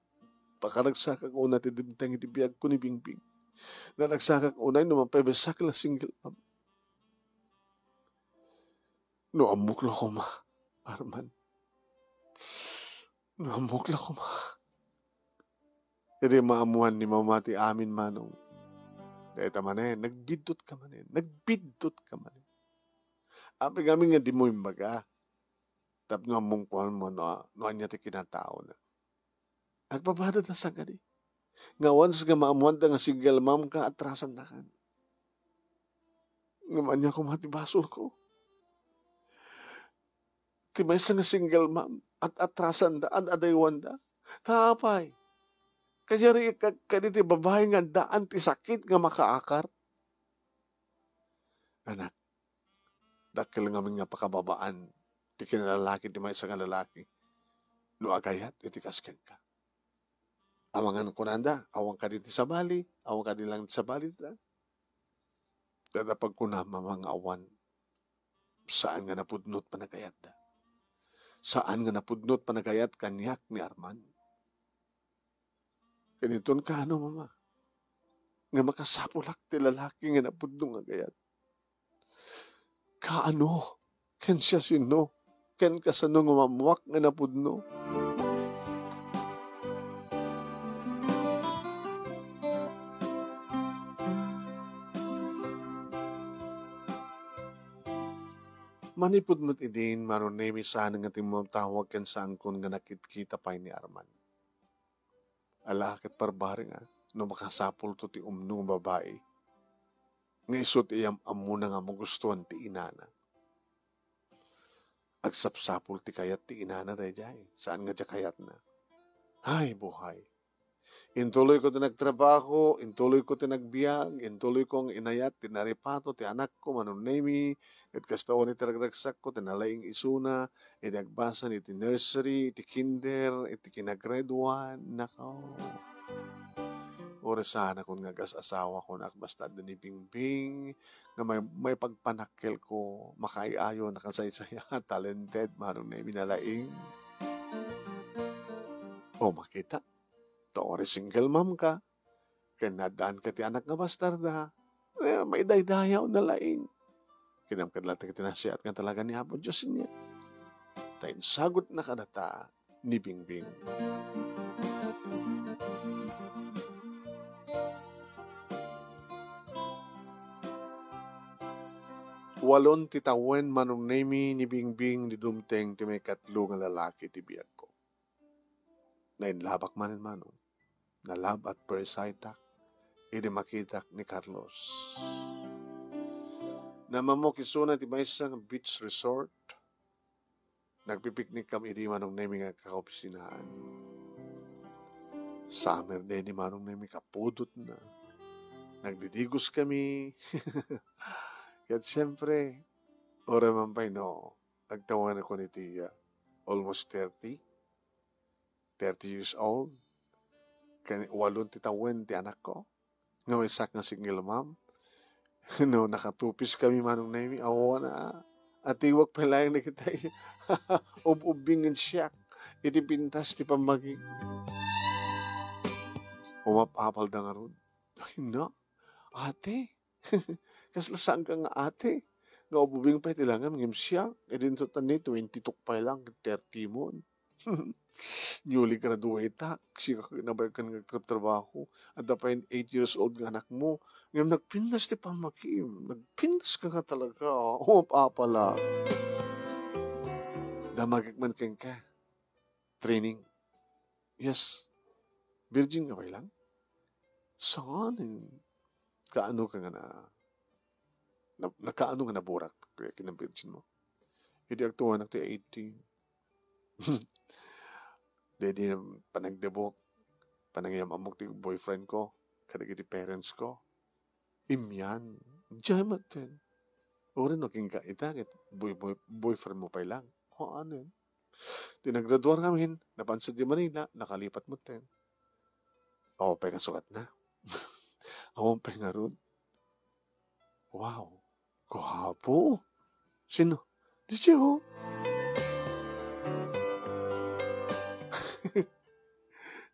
pakaragsakak unay ti dimteng iti biagko ni Bingbing. Naragsakak unay no mapabessak la single mom. No ammok la koma, Arman. No ammok la koma. Idi maammoan ni Mama ti amin, Manong, dayta manen, nagbiddut ka manen, nagbiddut ka manen. Apay ngamin nga dimo imbaga? Tapno ammom koma no, no ania ti kinataona. Agbabadada sangadi. Nga once nga maammoanda nga single mom ka, atrasandakan. Ngem ania koma ti basolko? Ti maysa nga single mom, at-atrasanda, ad-adaywanda. Ta apay? Kayari ka-, kadi ti babae nga addaan ti sakit nga makaakar? Anak, dakkel ngamin nga pakababaan ti kinalalaki ti maysa nga lalaki no agayat iti kas kenka. Amangan kunanda, awan kadi ti sabali, awan kadi lang ti sabali ta. Dada pagkunam, Mama, nga awan. Saan nga napudno ti panagayatda. Saan nga napudno ti panagayat kaniak ni Arman. Ken inton kaano, Mama, nga makasapulak ti lalaki nga napudno nga agayat? Kaano? Ken siasino? Ken kasano nga maammoak nga napudno? Manipud met idin, Manonem, saan nga timmawtawag ken saankon nga nakitkita pay ni Arman. Ala ket parbareng a, no makasapulto ti umno nga babai nga isu ti iyam-ammona nga magustuan ti inana. Agsapsapul ti kayat ti inana daydiay, saan nga dia kayatna. Ay, buhay! Intuloyko ti nagtrabaho, intuloyko ti nagbiag, intuloyko nga inayat ti naripato ti anakko, Manong Nemi, ket kasta wen iti ragragsakko ti nalaing isuna, iti agbasan iti nursery, iti kinder, iti kina-grade one, nakaw. Uray saanakon nga agas-asawa, kunak, basta adda ni Bingbing nga may, maipagpanakkelko, makaay-ayo, nakasaysaya, talented, Manong Nemi, nalaing. O, makita, ta uray single mom ka, ken naaddaanka ti anak nga bastarda, eh, maidaydayaw, nalaing. Kinamkad latta iti nasiat nga talaga ni Apo Dios inya. Ta insagutna kadata ni Bingbing. Walon ti tawen, Manong Nemi, ni Bingbing idi dumteng ti maikatlo nga lalaki ti biagko. Nainlabak manen, Manong. Na-love at first sight-ak idi makitak ni Carlos. Namammok isuna iti maysa nga beach resort. Nagpipiknik kami idi, Manong Nemi, nga kakaopisinaan. Summer day ni Manong Nemi, kapudotna. Nagdidigos kami. Ket siyempre, uray man pay no, agtawenakon iti, ah, almost thirty, thirty years old, ken walon ti tawen ti anakko, nga maysak nga single mom. No, nakatupis kami, Manong Nemi, awan a, atiwak pay laeng dagitay ub-ubbing ngem siak iti pintas ti pammagik. Umap-apalda ngarud. Ay, na, ate, kasla saanka nga ate? Nga ububing pay ti langam ngem siak, idinto ta ni twenty-two pay lang, thirty mon. Newly graduate-ak, sika ket nabayagkan nga agtrabtrabaho. Adda pay eight years old nga anakmo. Ngem nagpintas ti pammakim. Nagpintas ka nga talaga. O, apala. Damagek man kenka. Training. Yes. Virgin ka pay lang? Saan? Kaano ka nga na, na, nakaano nga naburak ken virgin mo? Idi agtuanak ti eighteen. Daydi panagdebok, panangiyam-ammok ti boyfriend ko, kadagiti parents ko. Imyan. Diay maten. Uray no kinka ita, ket boy-, boy-, boyfriend mo pay lang. O, anen? Di naggraduar ngamin, napansad di Manila, nakalipat mo ten. Awan pay nga sukat na. Awan pay ngarud. Wow. Guwapo. Sino? Di siya, oh.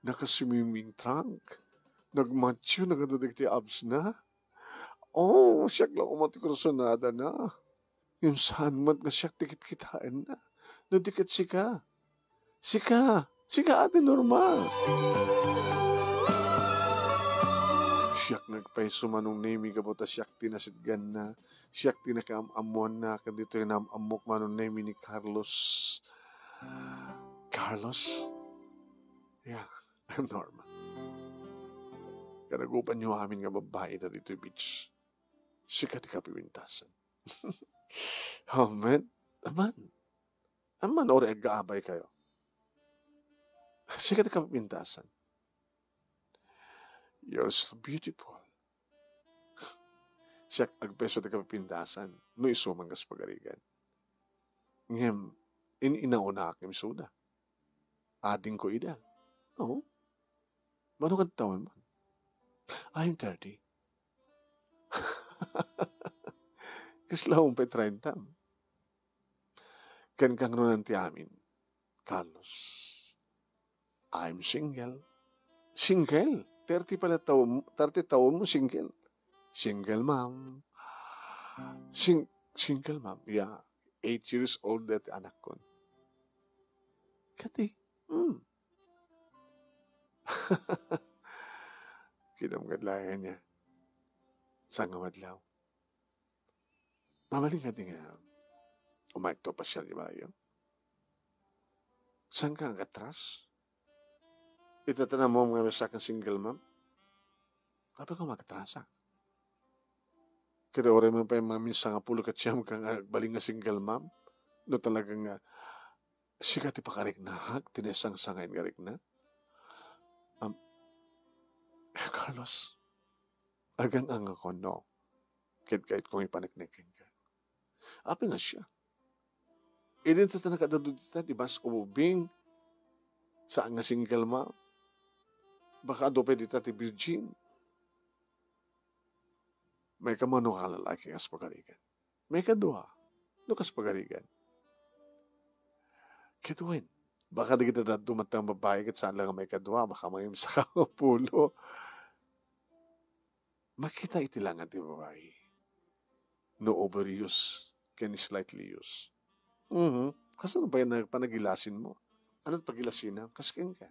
Naka-swimming trunk. Nagmatch yun, naganda dagiti abs na. Oh, siak la koma ti kursunada na. Ngem saan met nga siak ti kitkitaenna. No di ket sika. Sika. Sika, Ate Norma. Siak nga agpayso, Manong Nemi, gapu ta siak ti nasidganna. Siak ti nakaam-ammoanna. Ken ditoy naam-ammok, Manong Nemi, ni Carlos. Carlos? Yeah, I'm Norma. Kanagupanyo amin nga babbai ta ditoy beach. Sika ti kapipintasan. Amen. Aman. Aman, uray aggaabay kayo. Sika ti kapipintasan. You're so beautiful. Siak agpayso ti kapipintasan. No isu man kas pagarigan. Ngem, in-inauna ak ngem isuda. Adingko ida. Oo. Mano nga tawen man? I'm thirty. Kasla umpay treinta. Ken kangrunan ti amin, Carlos. I'm single. Single? Thirty pala taon, thirty taon mo, single. Single mom. Sing-, single mom. Yeah. Eight years old dati anakkon. Kati, hmm. Kinamgad laeng niya. Saan nga madlaw? Mabalin kadi nga umayakto a pasiar ibayo? Saan ka agatras? Ita ta namom nga maysa nga single mom? Apay ko magatrasak? Kada uray man pay maminsan nga pulo ket siam ka nga agbalin nga single mom? No talaga nga sika ti pakariknaak, ti naisangsangayan nga rikna? Am-, Eh, Carlos, agang-angakon, no? Ket kayatko nga ipaneknek kenka. Apay nga siak? Idinto ta nakadadu dita ti bas-o ubing, saan nga single mom. Baka adu pay dita ti virgin. Maikam no kalalaki kas pagarigan. Maikadua, no kas pagarigan. Ket wen, baka dagiti daduma ti babai ket saan la nga maikadua, baka mangimsaka nga pulo. Makita iti langan ti babai no overuse ken slightly used. Mhm. Kasano pay nga panagilasinmo? Ania ti pagilasinam? Kas kenka.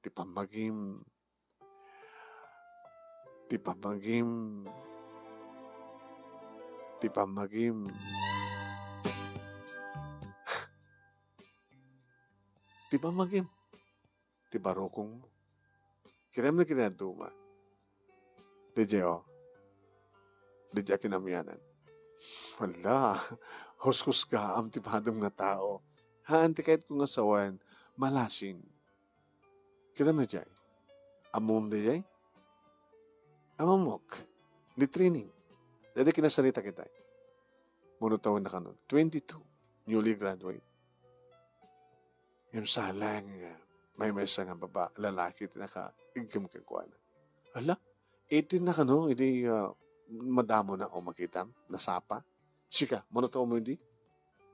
Ti pammagim. Ti pammagim. Ti pammagim. Ti pammagim. Ti barukongmo. Kitaem no kitaem duma. Daydiay, o. Daydiay a kinamianan. Hala, huskusgaam ti padem nga tao. Haan ti kayatko nga sawen, malasing. Kitaem daydiay. Ammom daydiay? Ammok. Ni training. Daydiay kinasarita kitay. Mano tawen na kanon? Twenty-two. Newly graduate. Ngem saan la nga maymaysa nga baba-, lalaki ti nakaiggem kenkuana. Hala, eighteen na kano, idi, ah, madamona o makitam, nasapa. Sika, mano tawenmo idi?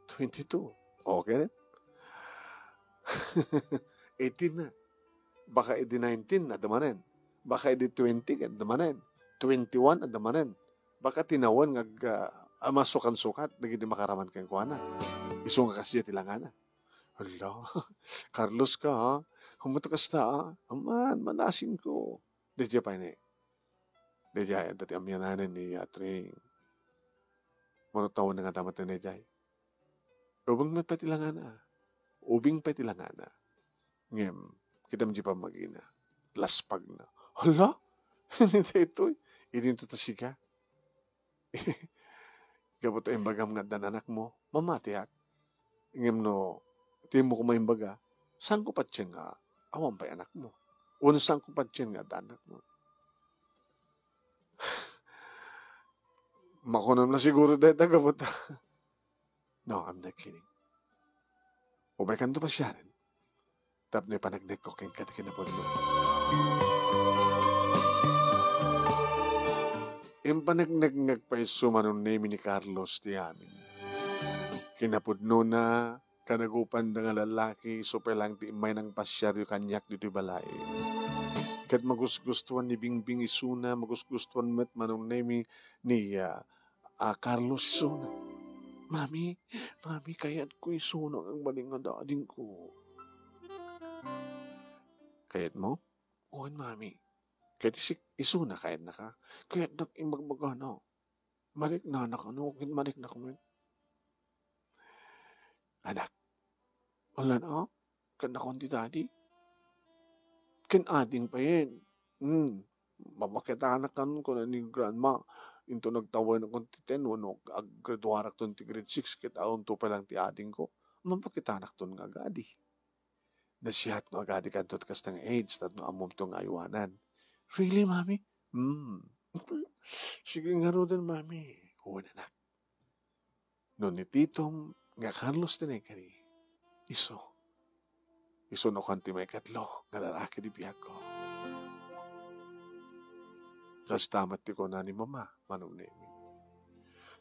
Twenty-two. Okay. Eighteen na. Baka idi nineteen, adda manen. Baka idi twenty, adda manen. Twenty-one, adda manen. Baka tinawen nga ag-, ah, masukan-sukat dagiti makaraman kenkuana. Isu nga kasdiay ti langana. Hala, Carlos ka, ha? Humot kasta, ha? Aman, malasing ko. Daydiay pay ni. Daydiay, adda ti amiananen ni Atring. Mano tawen nga damaten daydiay. Ubing met pay ti langana. Ubing pay ti langana. Ngem, kitaem di pammagina. Laspagna. Hala? Daytoy. Idinto ta sika. Gapu ta imbagam nga addan anakmo, mamatiak. Ngem no, ti immo koma imbaga, saanko patien nga awan pay anakmo? Wenno saanko patien nga adda anakmo? Makunam la siguro dayta gapu ta. No, I'm not kidding. Umaykanto pasiaren. Tapno ipaneknekko kenka ti kinapudno. Impaneknek nga agpayso Manong Nemi ni Carlos ti amin. Kinapudnona, kadagupanda nga lalaki, isu pay laeng ti immay nangpasiaryo kaniak ditoy balay. Ket magusgustuan ni Bingbing isuna, magusgustuan met Manong Nemi ni, ah, a Carlos isuna. "Mami, Mami, kayatko isuna nga agbalin nga dadingko." "Kayatmo?" "Wen, Mami." "Ket isik-, isuna, kayatnaka?" "Kayatnak imbagbagana. Mariknana kano, ket mariknak met." "Anak, alan a, kayatnakon ti daddy. Ken ading payen. Hmm, mapakitanak kan," kuna ni grandma. "Into nagtawenakon ti ten wenno ag-, aggraduarakton ti grade six ket awan to pay laeng ti adingko. Mapakitanak ton nga agadi." Nasiat no agadi kanto ti kasta nga age tapno ammom to nga aywanan. "Really, Mami?" "Hmm." "Sige ngaruden, Mami." "Wen, anak. No ni Titom nga Carlos ti naikari, isu. Isu no kan ti maikatlo nga lalaki ti biagko." Kasta met ti kuna ni Mama, Manong Nemi.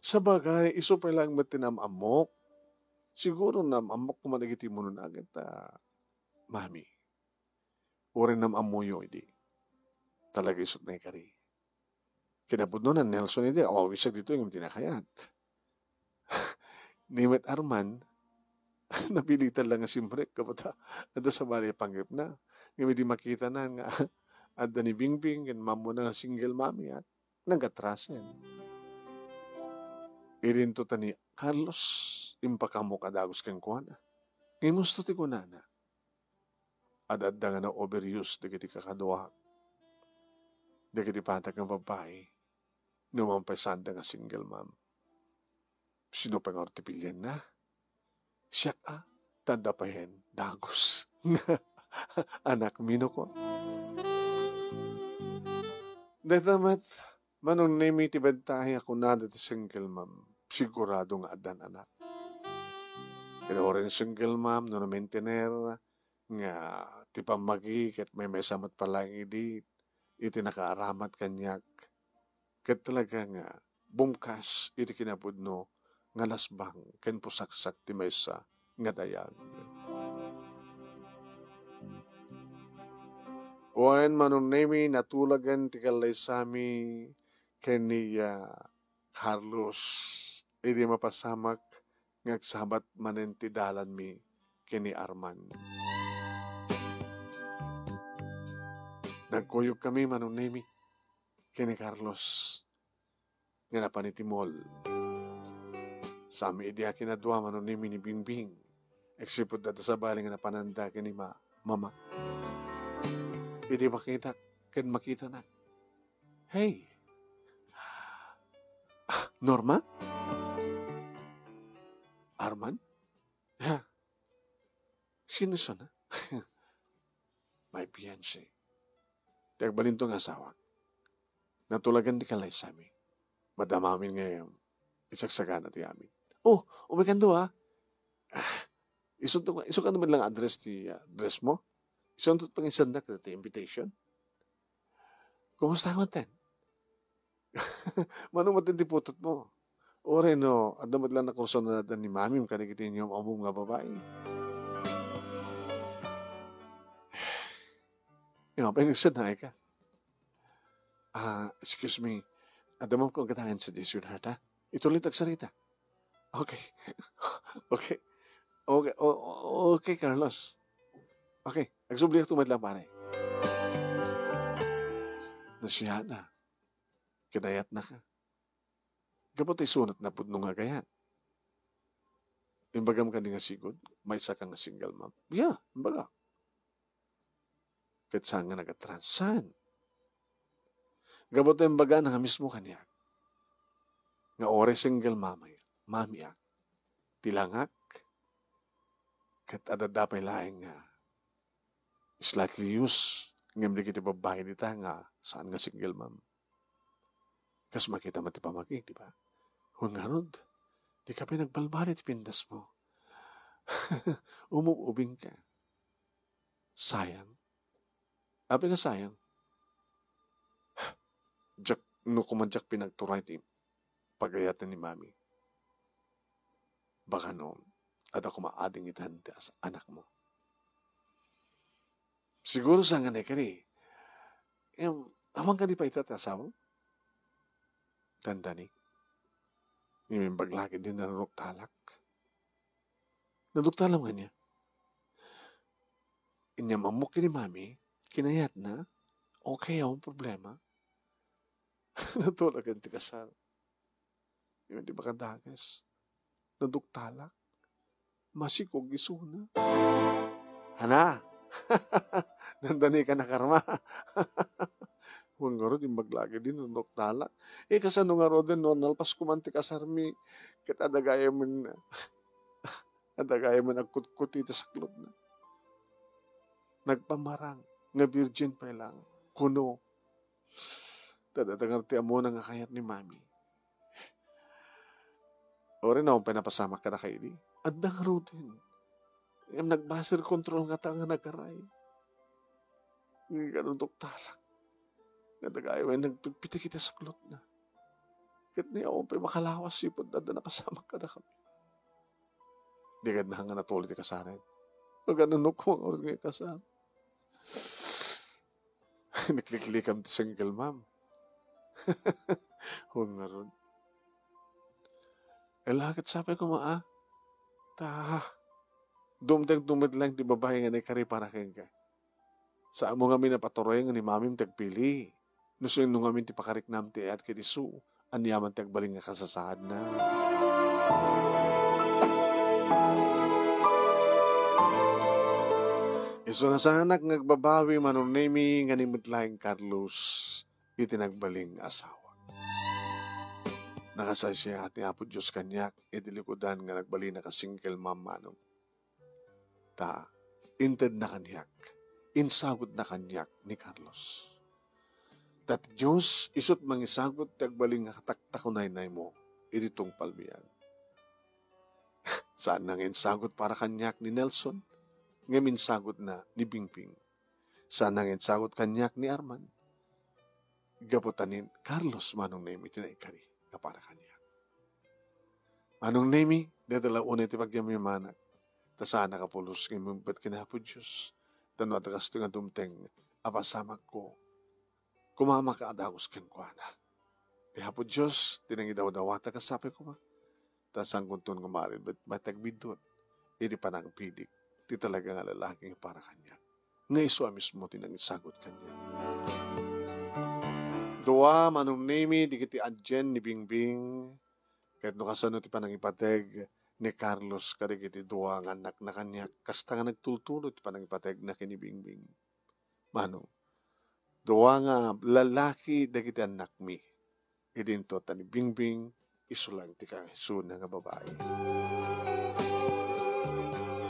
Sabagay, isu pay laeng met ti naam-ammok. Siguro naam-ammok koma dagiti imunona ket, ah, Mami. Uray naam-ammoyo idi. Talaga isut naikari. Kinapudno ni Nelson idi, awawisag ditoy ngem di nakayat. Ni met Arman, napilitan la nga simrek, gapu ta adda sabali a panggepna. Ngem idi makitana nga adda ni Bingbing ken mammona nga single mommy, a, nagatrasen. Idinto ta ni Carlos impakaammo a dagus kenkuana. Ngem husto ti kunana, ad-adda nga na-overuse dagiti kakaduak, dagiti banag nga babbai, numan pay saanda nga single mom. Sino pay ngarud ti pilienna? Siak a, ta adda payen dagus nga anakmi no kon. Dayta met, Manong Nemi, ti bentahi a kunada ti single mom, sigurado nga addan anak. Ken uray single mom no namaintener nga ti pammagi ket maymaysa met pay laeng idi iti nakaaramat kaniak, ket talaga nga bumkas iti kinapudno nga lasbang ken pusaksak ti maysa nga dayag. Wen, Manong Nemi, natulagen ti kallaysami ken ni, ah, Carlos idi mapasamak nga agsabat manen ti dalanmi ken ni Arman. Nagkuyogkami, Manong Nemi, ken ni Carlos nga napan iti mall. Sami idi a kinadua, Manong Nemi, ni Bingbing. Agsipud adda sabali nga napananda ken ni ma-, mama. Idi makitak ken makitanak, "Hey! Ah, Norma? Arman? Ha? Sino sana?" "My fiancé. Ti agbalinto nga asawak. Natulagen ti kallaysami. Madama amin nga isagsagana ti amin." "Oh, umaykanto, ah. Ah, isunto, isunto met lang address ti, ah, address mo. Isunto pangisandak ti invitation. Kumusta met ten? Mano met ti putotmo? Uray no, adda met lang nakursuan ni mamim kadagiti inyom-ammom nga babai." "Nga, apay nagsanay ka? Ah, excuse me. Adda met kong gadayan sa sweetheart, ha? Ituloy ta agsarita." "Okay. Okay. Okay, o-, o-, okay, Carlos. Okay, agsubliak met lang, pare." "Nasiatta. Kinayatnaka. Gapu ta isunat napudno nga agayat. Imbagam kadi nga sigud, maysa ka nga single mom?" "Yeah, imbagak." Ket saan nga nagatrans? Saan? Gapu ta imbagana nga mismo kaniak nga uray single mama, mamiak, ti langak, ket adda pay laeng nga slightly used ngem dagiti babbai dita nga saan nga single mom. Kas makita met ti pammagi, di ba? Wen ngarud, dika pay nagbalbali ti pindasmo. Umub-ubingka. Sayang. Apay nga sayang? Diak, no koma diak pinagturay ti pagayaten ni mami, baka no, adda koma adingit ti as-, anakmo. Siguro saan nga naikari. Em, awan kadi pay ita ti asawam? Dandani. Ngem imbag la ketdi nanuktalak. Naduktalam kaniak. Inyam-ammok ken ni mami, kinayatna, okay, awan problema. Natulagen ti kasar. Ngem di makadages. Naduktalak. Masikog isuna. Hana? Dandani ka nakarma. Wen ngarud, imbag la ketdi nanuktalak. Eh, kasano ngaruden no nalpas koma ti kasarmi, ket adda gayamen, adda gayamen agkutkuti ti saklotna. Nagpamarang nga virgin pay lang, kuno. Ta adda ngarud ti ammona nga kayat ni mami. Uray no, awan pay napasamak kadaka idi. Adda ngaruden. Ngem nagbasir control ngata nga nagaray. Ngem naduktalak. Nga dagayay nagpitpitik iti saklotna. Ket ni awan pay makalawas, sipud adda napasamak kadakami. Di ket naan nga natuli ti kasaren. Agananok koma ngarud nga ikasar. Nikliklikam ti single mom. Wen ngarud. Ella, ket sapay koma, a. Ta, dumteng tumit lang ti babai nga naikari para kenka. Saanmo ngamin a paturay nga ni mamim ti agpili. No sino ngamin ti pakariknam ti ayat ket isu, aniaman ti agbalin nga kasasaadna. Isu nga saanak nga agbabawi, Manong Nemi, nga ni met laeng Carlos iti nagbalin nga asawa. Nakasaysayaat ni Apo Dios kaniak iti likudan nga nagbalin a single mom, Manong. Ta intedna kaniak, insagutna kaniak ni Carlos. Ta ti Dios isut' mangisagut ti agbalin nga kataktakunaynaymo iti tungpal biag. Saan nga insagut para kaniak ni Nelson, ngem insagutna ni Bingbing. Saan nga insagut kaniak ni Arman. Gapu ta ni Carlos manong Nemi ti naikari nga para kaniak. Manong Nemi, dayta la unay ti pagyamyamanak. Ta saan a kapulos nga immungpet ken Apo Dios. Ta no adda kastoy nga dumteng a pasamakko, kumamaka a dagus kenkuana. Ni Apo Dios ti nangidawdawata kas sapay koma. Ta saankonton nga maridbit, mati agbiddut iti panangpilik ti talaga nga lalaki nga para kaniak, nga isu a mismo ti nangisagut kaniak. Dua, manong Nemi, dagiti adien ni Bingbing, ket no kasano ti panangipateg ni Carlos kadagiti dua nga annakna kaniak, kasta nga nagtultuloy ti panangipategna ken ni Bingbing. Manong, dua nga lalaki dagiti annakmi. Idinto ta ni Bingbing, isu lang ti kaisuna nga babai.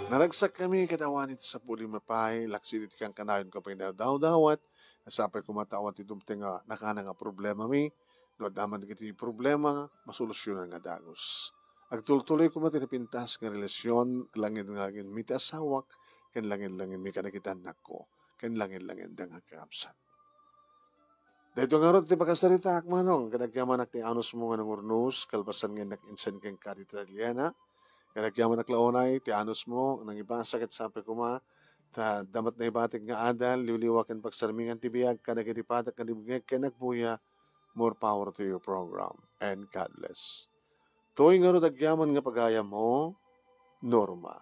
Naragsakkami ket awan iti sapulimi pay, laksi iti kankanayon ken pagdawdawat, sapay koma ta awan ti dumteng nga nakana nga problemami, no adda man dagiti problema, masolusyonan nga dagus. Agtultuloy koma ti napintas nga relasyon, langin-langin mi ti asawak, ken langin-langin mi kadagiti annakko, ken langin-langin da nga kakabsat. Daytoy ngarud ti pakasaritaak, manong, ket agyamanak ti anusmo nga nangurnos, kalpasan nga innak insen kenka ti taliana. Ket agyamanak la unay ti anusmo, nangibasa ket sapay koma, ta adda met naibatik nga adal, liwliwa ken pagsarmingan ti biag, kadagiti padak nga dimngeg ken agbuya. More power to your program, and God bless. Toy ngarud agyaman nga pagayammo, Norma.